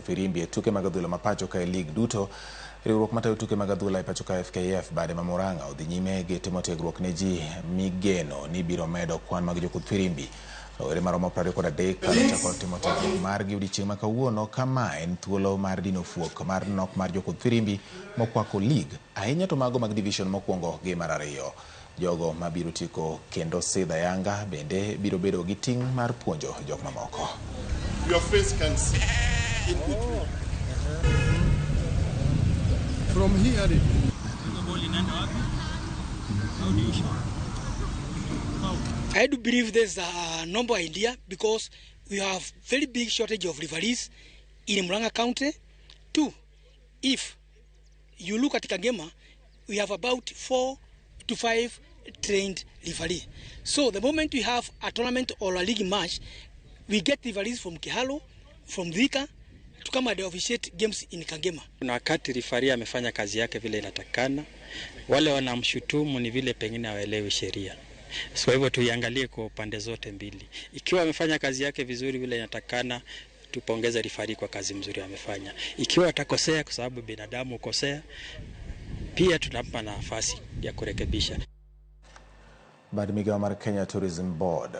Kudho firimbi e tuke mag adhula ma pacho ka e lig duto. Riwruok matayo tuke mag adhula e pacho ka FKF bade ma Murang'a odhi nyime gi timo tiegruok ne ji migeno ni biro medo kwan mag jokudh firimbi. Rowere maromo 23 ochako timo tiegruok margi odiechieng' ma kawuono ka ma en thuolo mar dino fuok mar nok mar jokudh firimbi mokwako lig ahinya to mago mag division mokwongo gi mar ariyo. Jogo mabiro tieko kendo sidho ayanga bende biro bedo gi ting' mar puonjo jok mamoko. Your face can see in between. From here, I do believe there's a noble idea because we have very big shortage of referees in Murang'a County. Two, if you look at Kangema, we have about 4 to 5 trained referees. So the moment we have a tournament or a league match, we get referees from Kiharu, from Thika, to come and officiate games in Kangema. Na wakati rifari amefanya kazi yake vile inatakana, wale wanamshutumu ni vile pengine hawaelewi sheria. So kwa hivyo tuiangalie kwa upande zote mbili. Ikiwa amefanya kazi yake vizuri vile inatakana, tupongeze rifari kwa kazi mzuri amefanya. Ikiwa atakosea, kwa sababu binadamu hukosea, pia tunampa nafasi ya kurekebisha. Bad migao mar Kenya Tourism Board